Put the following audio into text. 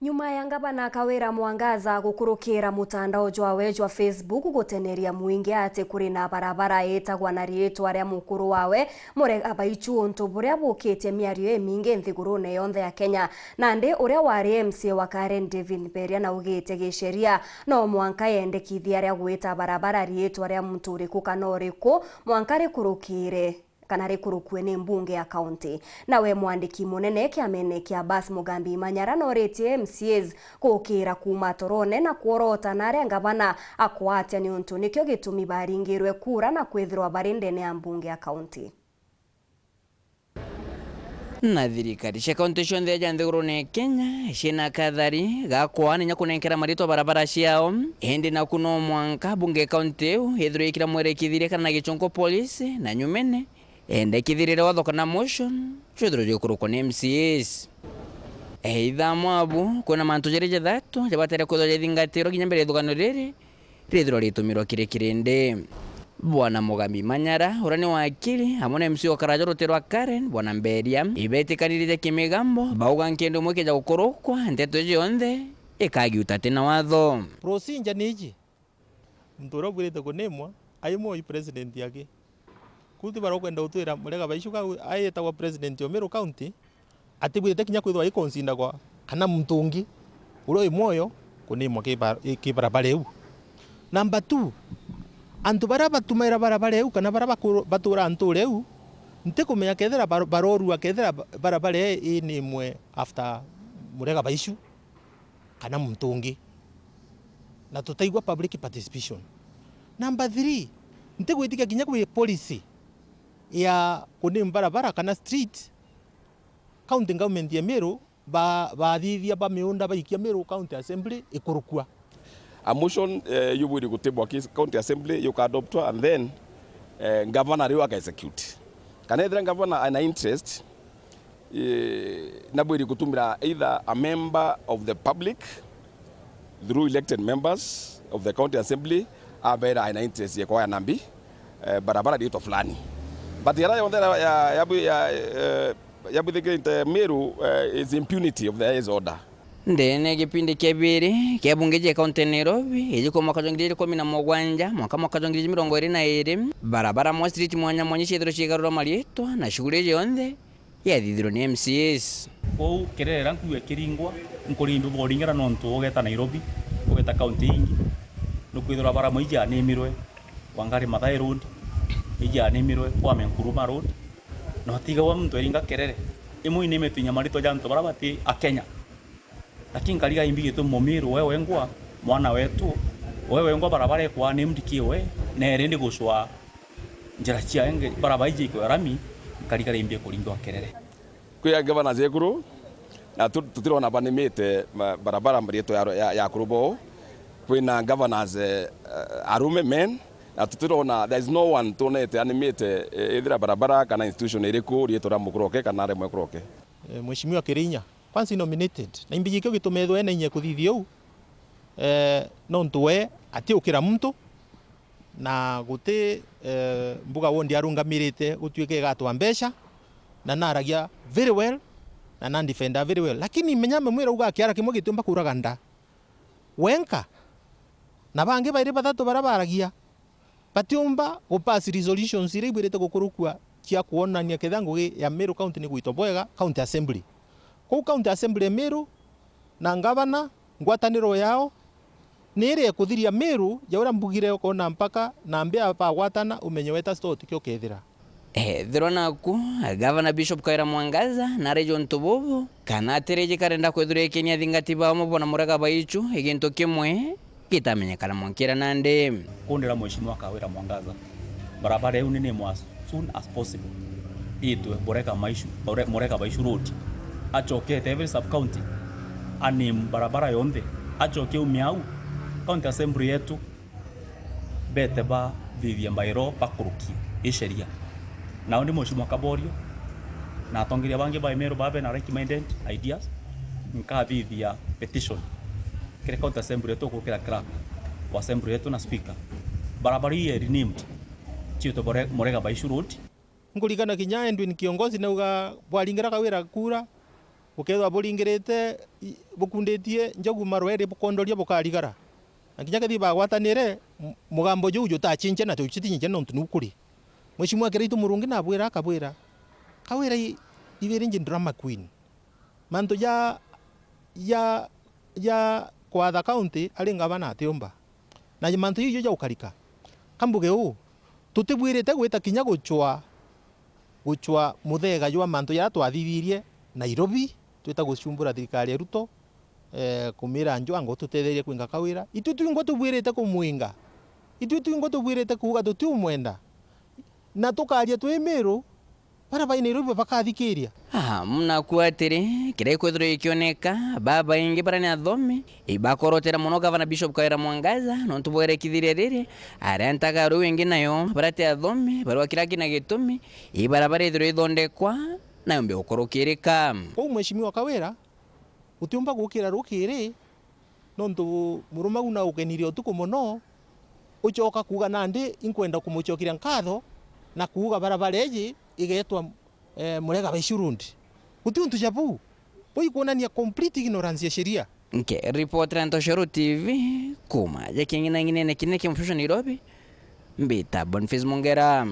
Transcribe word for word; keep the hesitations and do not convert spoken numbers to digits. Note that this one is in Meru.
Nyuma ya ngavana Kawira Mwangaza gukurukira mutandao jwawe jwa Facebook guteneria mwingi ati kuri na barabara itagwa na riitwa ria mukuru wawe, Murega Baichu, untu buria bukitie miario imingi nthigurune yonthe ya Kenya. Nandi uria wari M C A wa Karen, David Mberia, naugite gisheria no mwanka yendekithia ria gwita barabara riitwa ria muntu uriku kana uriku, mwanka rikurukire kana rikurukue ni mbunge ya kaunti. Nawe mwandiki munene kiamene kia Bas Mugambi Manyara noritie M C As gukira kuuma torone na kworota na aria ngavana akwatia, niuntu nikio gitumi baringirwe kura na kwithirwa bari ndene ya mbunge ya kaunti. Na thirikari cia kaunti cionthe ja nthigurune ya Kenya ciina kathari ga kwaaninya kunenkera maritwa barabara ciao, indi naku no mwanka mbunge ya kaunti iu ithirwe ikira mwerekithiria kana na gichunku polisi, na nyumene endekithirire watho kana motion jwithirwe jwikurukwa ni M C As. Either mwabu kwina mantu jari jathatu jabatere kwithirwa jathingatirwa kinya mbere ya ithugano riri rithirwa ritumirwa kiri kirindi. Bwana Mugambi Manyara, uria ni wakiri, amwe na M C A wa Karaja ruti rwa Karen, Bwana Mberia, ibetikanirite kimigambo, bauga nkendo imwe ikija gukurukwa, nteto iji yonthe ikagiuta ati na watho. Procedure ni iji. Muntu uria ubwirite kunimwa, ai moi president aki. Kuu ti baria ukwenda gutwira Murega Baichu ka aitagwa president o Meru County, atibwirite kinya kwithirwa aikonsindagwa kana muntu ungi uria wi mwoyo kunimwa ki ba-, ki barabara iu. Number two, antu baria batumaira barabara iu kana baria bakuru-, baturaa ntuura iu, ntikumenya kethira bar-, barorua kethira ba-, barabara ii inimwe after Murega Baichu kana muntu ungi, na tutaigua public participation. Number three, ntigwitikia kinya kwi policy ya kuname barabara kana street, county government ya Meru ba-, bathithia ba miunda baikia Meru County Assembly ikurukua. A motion, eh, yubwiri gutibwa ki county assembly yuka adoptwa and then, eh, governor riu aka execute. Kana ethira governor ana interest, eh, nabwiri gutumira either a member of the public through elected members of the county assembly, abera ana interest ya kwaya nambi, eh, barabara riitwa fulani. But yara yonthe ya, ya, ya, ya, eh, yabwithikirite Meru, eh, is impunity of the highest order. Ndene gipindi kia biri kia bunge ja kaunti ya Nairobi, iji kwa mwaka jwa ngiri ijiri ikumi na mugwanja, mwaka, mwaka jwa ngiri ijiri mirongo iri na iri, barabara mwa street mwanya mwanya ciethirwe ciigarura mariitwa na shughuli iji yonthe yathithirwe ni M C As. Kwou kirere riria nkuuga ikiringwa, nkurimbi boringera nontu ugeta Nairobi, ugeta kaunti ingi, nukwithirwa barabara imwe ijaanimirwe, Wangari Maathai Road, ijaanimirwe, Kwame Nkrumah Road, na utigagwa muntu eringa kirere. Imwe inimitwe inya maritwa ja antu baria bati Akenya. Lakini nkariga imbi gitumi Mumiru we wengwa, mwana wetu, we wengwa barabara ikwa ni mdikiwe, na iri ndi gucwa njira cia enge, barabara iji ikwe rami, nkariga imbi kuringwa kirere. Kwi governors ekuru, na tu-, tutirona banimite ma-, barabara riitwa ya, ya, ya akuru boo. Kwina governors, eh, arume, men, na tutirona, there is no one twonete animite, eh, ithira barabara kana institution iriku riitwa ria mukuru oke kana ria mwekuru oke. Eh, Mheshimiwa Kirinya, kwanza nominated, na imbi gikio gituma ethwa ena inya kuthithia uu, eh, nontu we atiukira muntu, na guti, eh, mbuga wondi arungamirite gutuika igatwa mbeca, na naragia very well, na nandefenda very well. Lakini menya amwe mwira uga kiara kimwe gitiumba kuraga nda wenka, na bangi bairi bathatu baria baragia batiumba gupass resolutions iria ibwirite gukurukua cia kwonania ketha ngugi ya Meru County ni gwitwa bwega County Assembly. Kuu County Assembly ya Meru na ngavana, ngwataniro yao ni iria ikuthiria Meru ja uria mbugire, ukona mpaka na mbia bagwatana umenye weta store tikio kethira. Ethirwa naku, Gavana Bishop Kawira Mwangaza nariji untu bubu, kana atiriji karenda kwithirwa ikenia athingati bao mubona Murega Baichu, igintu kimwe gitamenyekana mwankira nandi. Kundira Mheshimiwa Kawira Mwangaza, barabara iu ni nimwe as soon as possible itwe Murega Maishu, Mure-, Murega Baichu Road, acokete every sub county, anim barabara yonthe, acoke ume au county assembly yetu, bete bathithia mairo bakurukie i sheria. Nao ni Mheshimiwa Kaborio na atongeria bangi ba Meru baa bena like-minded ideas, nkathithia petition kiri county assembly yetu, gukira clerk wa assembly yetu na speaker, barabara ii renamed ciitwe Bore-, Murega Baichu Road. Nkuririkana kinya Edwin Kiongozi nauga bwaringira Kawira kura, Bukethirwa buringirite i-, bukunditie njogu marweri bukondoria bukarigara. Na kinya kethii bagwatanire, m-, mugambo juu jutacince na jucicince nontu niu kuri. Mheshimiwa Kiraitu Murungi nabwira akabwira, Kawira i-, ibiri nji drama queen. Mantu ja, ja, ja kwatha county ari ngavana atiumba. Na mantu jau ja ukarika. Kambuge uu, tutibwirite gwita kinya gucwa, gucwa muthega jwa mantu jaria twathithirie Nairobi, twita gucumbura thirikari ya Ruto, eh, kumira nju anga ututetherie kwinga Kawira. Itwi twingwa tubwirite kumwinga. Itwi twingwa tubwirite kuuga tutiumwenda. Na tukaria twi Miru, baria bai Nairobi bakathikiria. Aha, mnaku atiri, kiria ikwithirwa gikioneka, babaingi baria ni athomi, ibakorotera mono Gavana Bishop Kawira Mwangaza, nontu bwerekithirie riri, arentaga ruu ingi nayo, baria ti athomi, barua kiria kina gitumi, ibarabara ithirwa ithondekwa, na yombe gukorokirika. Kou Mheshimiwa Kawira, utiumba gukira rukiri, nontu murumau na ugenirie utuku mono, ucoka kuuga, "Nandi inkwenda kumucokeria nkatho na kuuga barabara iji igeetwa, eh, Murega Baishu Road." Guti untu ja buu. Buu ikwonania complete ignorance ya sheria. Nkiripotera Ntoshoro T V, kuuma ja king'inang'inene kinene kia Mshusho Nairobi, mbita Boniface Mongera.